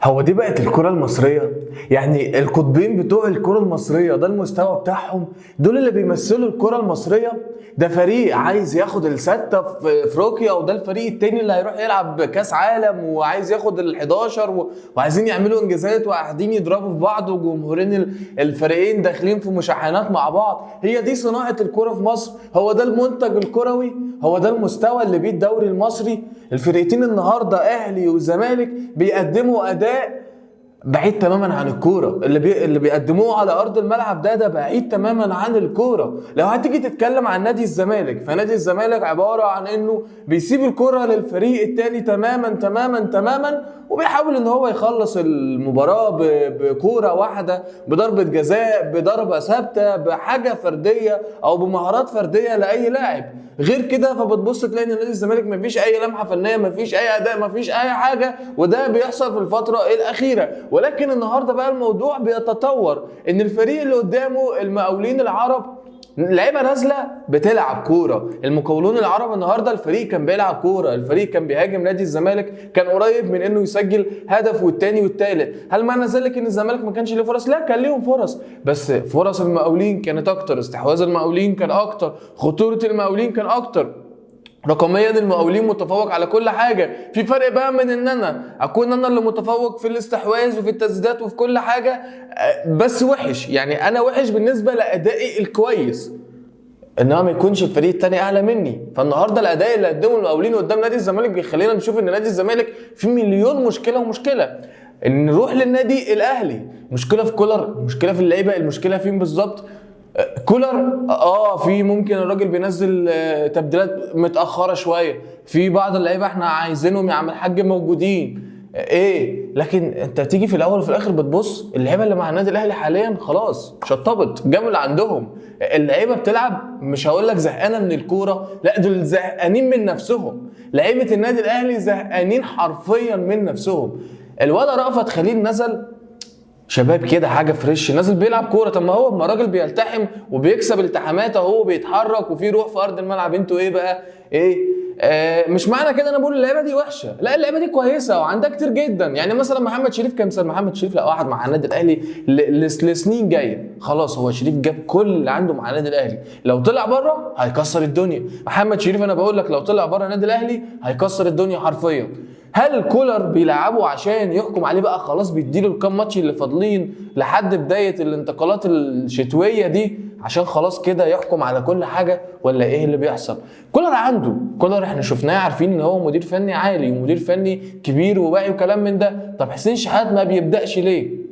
هو دي بقت الكرة المصرية؟ يعني القطبين بتوع الكرة المصرية ده المستوى بتاعهم؟ دول اللي بيمثلوا الكرة المصرية؟ ده فريق عايز ياخد الستة في افريقيا، وده الفريق التاني اللي هيروح يلعب كاس عالم وعايز ياخد ال11 وعايزين يعملوا انجازات وقاعدين يضربوا في بعض، وجمهورين الفريقين داخلين في مشاحنات مع بعض. هي دي صناعة الكرة في مصر؟ هو ده المنتج الكروي؟ هو ده المستوى اللي بيه الدوري المصري؟ الفرقتين النهارده اهلي وزمالك بيقدموا اداء بعيد تماما عن الكورة، اللي بيقدموه على ارض الملعب ده بعيد تماما عن الكورة. لو هتيجي تتكلم عن نادي الزمالك، فنادي الزمالك عبارة عن انه بيسيب الكورة للفريق التاني تماما تماما تماما، وبيحاول ان هو يخلص المباراة بكوره واحدة، بضربه جزاء، بضربه ثابتة، بحاجة فردية او بمهارات فردية لاي لاعب. غير كده فبتبص تلاقي ان نادي الزمالك مفيش اي لمحه فنية، مفيش اي اداء، مفيش اي حاجة، وده بيحصل في الفترة الاخيرة. ولكن النهارده بقى الموضوع بيتطور، ان الفريق اللي قدامه المقاولين العرب لعيبة نازله بتلعب كورة. المقاولون العرب النهارده الفريق كان بيلعب كورة، الفريق كان بيهاجم نادي الزمالك، كان قريب من انه يسجل هدف والتاني والتالت. هل معنى ذلك ان الزمالك ما كانش ليه فرص؟ لا، كان ليهم فرص، بس فرص المقاولين كانت اكتر، استحواذ المقاولين كان اكتر، خطورة المقاولين كان اكتر، رقميا المقاولين متفوق على كل حاجة. في فرق بقى من ان انا اكون انا اللي متفوق في الاستحواذ وفي التسديدات وفي كل حاجة، بس وحش، يعني انا وحش بالنسبة لادائي الكويس، انما ما يكونش الفريق التاني اعلى مني. فالنهارده الاداء اللي قدمه المقاولين قدام نادي الزمالك بيخلينا نشوف ان نادي الزمالك في مليون مشكلة ومشكلة. ان نروح للنادي الاهلي، مشكلة في كولر، مشكلة في اللعيبة، المشكلة فين بالظبط؟ كولر في ممكن الراجل بينزل تبديلات متاخرة شوية، في بعض اللعيبة احنا عايزينهم يا عم الحاج موجودين ايه، لكن انت تيجي في الاول وفي الاخر بتبص اللعيبة اللي مع النادي الاهلي حاليا خلاص شطبت، جابوا اللي عندهم. اللعيبة بتلعب، مش هقول لك زهقانه من الكورة، لا دول زهقانين من نفسهم. لعيبة النادي الاهلي زهقانين حرفيا من نفسهم. الولد رأفت خليل نزل شباب كده، حاجة fresh، نازل بيلعب كورة. طب ما هو ما الراجل بيلتحم وبيكسب التحامات اهو، بيتحرك وفي روح في ارض الملعب. انتوا ايه بقى؟ ايه؟ مش معنى كده انا بقول اللعيبة دي وحشة، لا اللعيبة دي كويسة وعندها كتير جدا. يعني مثلا محمد شريف كان مثال، محمد شريف لو قعد مع النادي الاهلي لسنين جاية خلاص، هو شريف جاب كل اللي عنده مع النادي الاهلي، لو طلع بره هيكسر الدنيا. محمد شريف انا بقول لك لو طلع بره النادي الاهلي هيكسر الدنيا حرفيا. هل كولر بيلعبه عشان يحكم عليه بقى خلاص، بيديله الكام ماتش اللي فاضلين لحد بداية الانتقالات الشتوية دي عشان خلاص كده يحكم على كل حاجة، ولا ايه اللي بيحصل؟ كولر عنده، كولر احنا شفناه، عارفين ان هو مدير فني عالي ومدير فني كبير وواعي وكلام من ده. طب حسين شحات ما بيبدأش ليه؟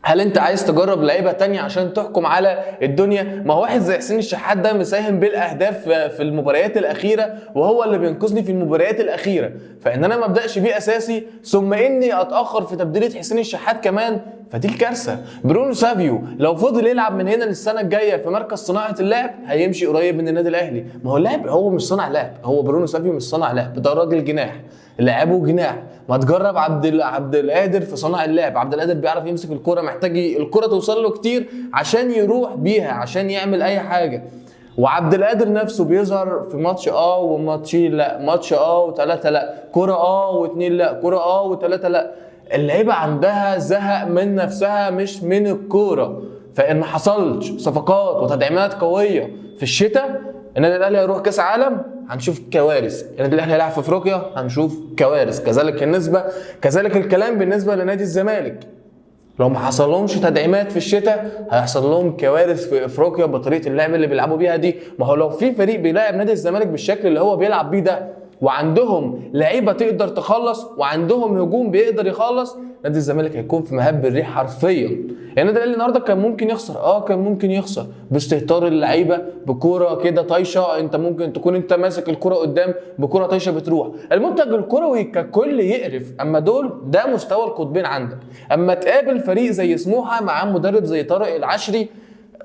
هل انت عايز تجرب لعيبة تانية عشان تحكم على الدنيا؟ ما هو واحد زي حسين الشحات ده مساهم بالاهداف في المباريات الاخيرة، وهو اللي بينقذني في المباريات الاخيرة، فان انا ما ابداش بيه اساسي، ثم اني اتاخر في تبديله حسين الشحات كمان، فدي الكارثة. برونو سافيو لو فضل يلعب من هنا للسنة الجاية في مركز صناعة اللعب هيمشي قريب من النادي الاهلي. ما هو اللاعب هو مش صانع لعب، هو برونو سافيو مش صانع لعب، ده راجل جناح، لعبه جناح. ما تجرب عبد القادر في صناع اللعب، عبد القادر بيعرف يمسك الكرة، محتاج الكرة توصل له كتير عشان يروح بيها، عشان يعمل اي حاجة. وعبد القادر نفسه بيظهر في ماتش وماتشين لا، ماتش وثلاثة لا، كرة واثنين لا، كرة وثلاثة لا. اللعيبة عندها زهق من نفسها مش من الكورة. فإن ما حصلش صفقات وتدعيمات قوية في الشتاء، النادي الاهلي هيروح كاس عالم هنشوف كوارث، النادي الاهلي هيلعب في افريقيا هنشوف كوارث. كذلك الكلام بالنسبة لنادي الزمالك، لو ما حصلهمش تدعيمات في الشتاء هيحصل لهم كوارث في افريقيا بطريقة اللعب اللي بيلعبوا بيها دي. ما هو لو في فريق بيلاعب نادي الزمالك بالشكل اللي هو بيلعب بيه ده، وعندهم لعيبة تقدر تخلص، وعندهم هجوم بيقدر يخلص، نادي الزمالك هيكون في مهب الريح حرفيا. يعني النادي الاهلي النهارده كان ممكن يخسر، كان ممكن يخسر باستهتار اللعيبة، بكوره كده طايشه، انت ممكن تكون انت ماسك الكورة قدام بكوره طايشه بتروح. المنتج الكروي ككل يقرف. اما دول ده مستوى القطبين عندك. اما تقابل فريق زي سموحه مع مدرب زي طارق العشري،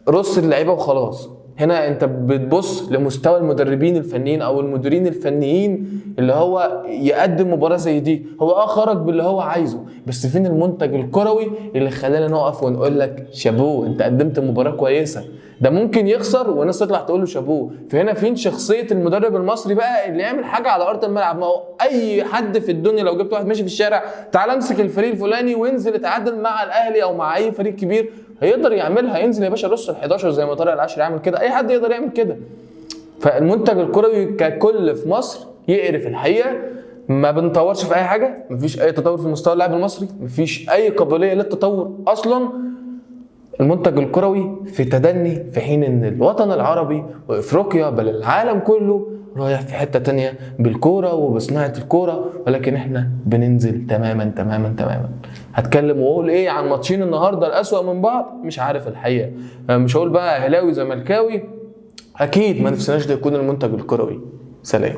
رص اللعيبة وخلاص. هنا انت بتبص لمستوى المدربين الفنيين او المديرين الفنيين اللي هو يقدم مباراة زي دي، هو خرج باللي هو عايزه، بس فين المنتج الكروي اللي خلانا نقف ونقول لك شابوه انت قدمت مباراة كويسة؟ ده ممكن يخسر والناس تطلع تقول له شابوه. فهنا فين شخصية المدرب المصري بقى اللي يعمل حاجة على ارض الملعب؟ ما هو اي حد في الدنيا لو جبت واحد ماشي في الشارع تعال امسك الفريق الفلاني وانزل اتعادل مع الاهلي او مع اي فريق كبير، هيقدر يعملها. ينزل يا باشا رص ال 11 زي ما طارق العشري عمل كده، اي حد يقدر يعمل كده. فالمنتج الكروي ككل في مصر يقرف الحقيقة، ما بنطورش في اي حاجة، مفيش اي تطور في مستوى اللاعب المصري، مفيش اي قابلية للتطور اصلا. المنتج الكروي في تدني، في حين ان الوطن العربي وافريقيا بل العالم كله رايح في حتة تانية بالكورة وبصناعه الكورة، ولكن احنا بننزل تماما تماما تماما. هتكلم واقول ايه عن ماتشين النهارده الاسوأ من بعض؟ مش عارف الحقيقة. مش هقول بقى اهلاوي زملكاوي، اكيد ما نفسناش ده يكون المنتج الكروي. سلام.